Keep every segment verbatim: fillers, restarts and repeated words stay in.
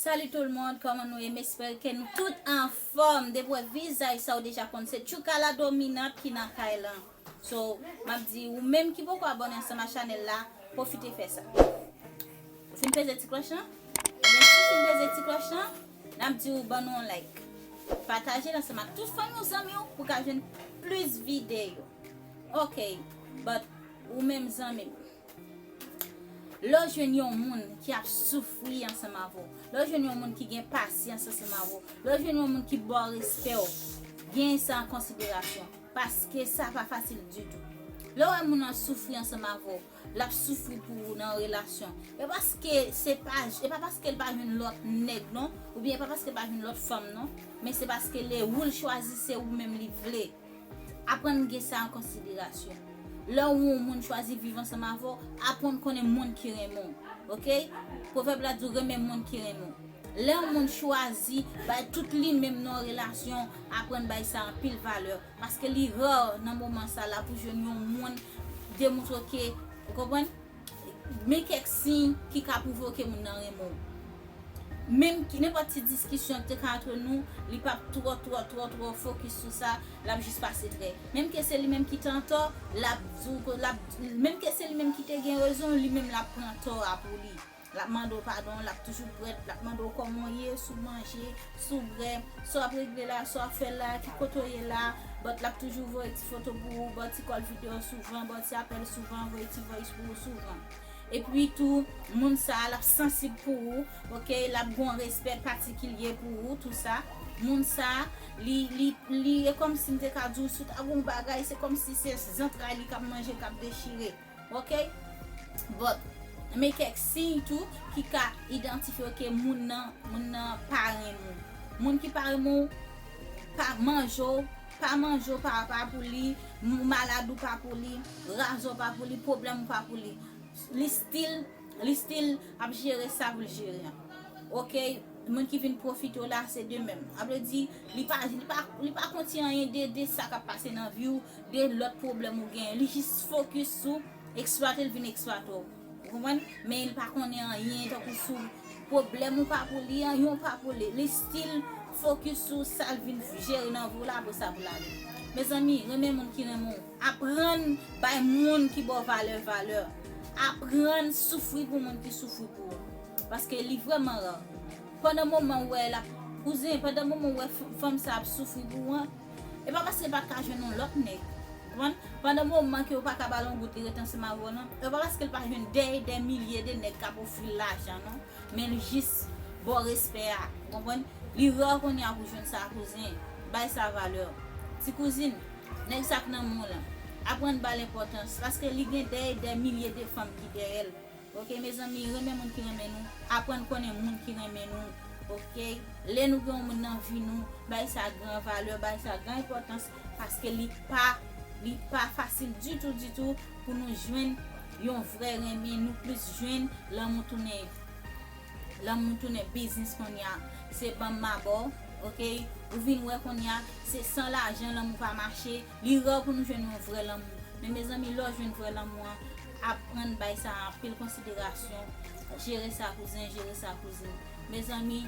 Salut tout le monde, kòman nou ye? M espere ke nou tout anfòm. Depi w wè vizaj sa, ou deja konn se Tchouka la dominant ki nan kay lan. So, m ap di, ou menm ki poko abòne ansanm ak chanèl la, pwofite fè sa. Ou fin peze ti klòch lan? Ebyen, si w fin peze ti klòch lan, n ap di w ban nou yon like. Pataje l ansanm ak tout fanmi w, zanmi w, pou w ka jwenn plis videyo. Ok, but ou menm zanmi m, lè w jwenn yon moun ki ap soufri ansanm avè w, lè w jwenn yon moun ki gen pasyans ansanm avè w, lè w jwenn yon moun ki ba w respè w, genyen sa an konsiderasyon, paske sa pa fasil ditou. Lè w wè moun nan soufri ansanm avè w, l ap soufri pou ou nan relasyon, e paske se pa, e pa paske l pa jwenn lòt nèg non, oubyen e pa paske l pa jwenn lòt fanm non, men se paske le ou l chwazi, se ou menm li vle. Aprann gen sa an konsiderasyon. Lè w wè yon moun chwazi viv ansanm avè w, aprann konnen moun ki renmen w. Ok? Pwovèb la di w renmen moun ki renmen w. Lè yon moun chwazi bay tout li menm nan yon relasyon, aprann bay sa anpil valè. Paske li rare nan moman sa la pou jwenn yon moun demontre ke, ou konprann? Men kèk siy ki ka pwouve ke moun nan renmen w. Menm ki nenpòt ti diskisyon ki te ka antre nou, li p ap twò, twò, twò, twò fokis sou sa, l ap jis pase trè. Menm ke se li menm ki te antò, l ap di w, l ap, menm ke se li menm ki te gen rezon, li menm l ap pran tò a pou li. L ap mande w padon, l ap toujou prèt, l ap mande w kòman w ye, si w manje, si w bwè, sa w ap regle la, sa w ap fè la, ki kote w ye la, but l ap toujou voye ti foto pou ou, ba w ti call video souvan, ba w ti apèl souvan, voye ti voice pou ou souvan. Epi tou, moun sa a, l ap sansib pou ou, ok, l ap gen yon respè patikilye pou ou, tou sa. Moun sa a, li, li, li, e kòmsi m te ka di w, si w ta gen yon bagay, se kòmsi se zantray li k ap manje, k ap dechire, ok? But, men kèk siy tou ki ka idantifye, ok, moun nan, moun nan pa renmen w. Moun ki pa renmen w, pa manje w, pa manje w pa, pa pou li, malad ou pa pou li, raze w pa pou li, pwoblèm ou pa pou li. Li still, li still ap jere sa pou l jere an. Ok, moun ki vin pwofite w la, se de menm. A vle di, li pa, li pa, li pa konti anyen de, de sa k ap pase nan vi w, de lòt pwoblèm ou genyen. Li jis fokis sou eksplwate l vin eksplwate w. Ou konprann? Men li pa konnen anyen, tankou sou pwoblèm ou pa pou li, anyen w pa pou li. Li still fokis sou sa l vin jere nan vi w la, apre sa pou l ale. Mezanmi, renmen moun ki renmen w. Aprann bay moun ki ba w valè, valè. Aprann soufri pou moun ki soufri pou ou. Paske li vrèman rare. Pandan moman w wè l ap, kouzen, pandan moman w wè f-, fanm sa ap soufri pou ou an, e pa paske l pa t ka jwenn yon lòt nèg. Konprann? Pandan moman ke w pa ka ba l yon goud, li ret ansanm avè w non, e pa paske l pa jwenn dè e dè milye de nèg k ap ofri l lajan non, men l jis ba w respè a. Ou konprann? Li rare kounye a pou jwenn sa, kouzen. Bay sa valè. Ti kouzin, nèg sa k nan men w lan, aprann ba l enpòtans, paske li gen dè e dè milye de fanm ki dèyè l. Ok, mezanmi, renmen moun ki renmen nou, aprann konnen moun ki renmen nou. Ok, lè nou gen yon moun nan vi nou, bay sa gran valè, bay sa gran enpòtans, paske li pa, li pa fasil ditou, ditou pou nou jwenn yon vrè renmen, nou plis jwenn lanmou tounen, lanmou tounen biznis kounye a. Se ban m m a ba w, ok? Ou vin wè kounye a, se san lajan lanmou pa mache, li rare pou nou jwenn yon vrè lanmou. Men mezanmi, lè w jwenn vrè lanmou an, aprann bay sa anpil konsiderasyon. Jere sa kouzen, jere sa kouzin. Mezanmi,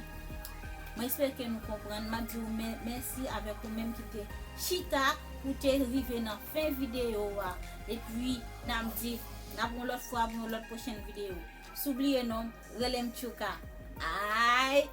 mwen espere ke nou konprann. M ap di w mè-, mèsi avèk ou menm ki te chita pou te rive nan fen videyo a. Epi, n ap di, n ap yon lòt fwa pou yon lòt pwochèn videyo. Sou bliye non, rele m Tchouka. Ay!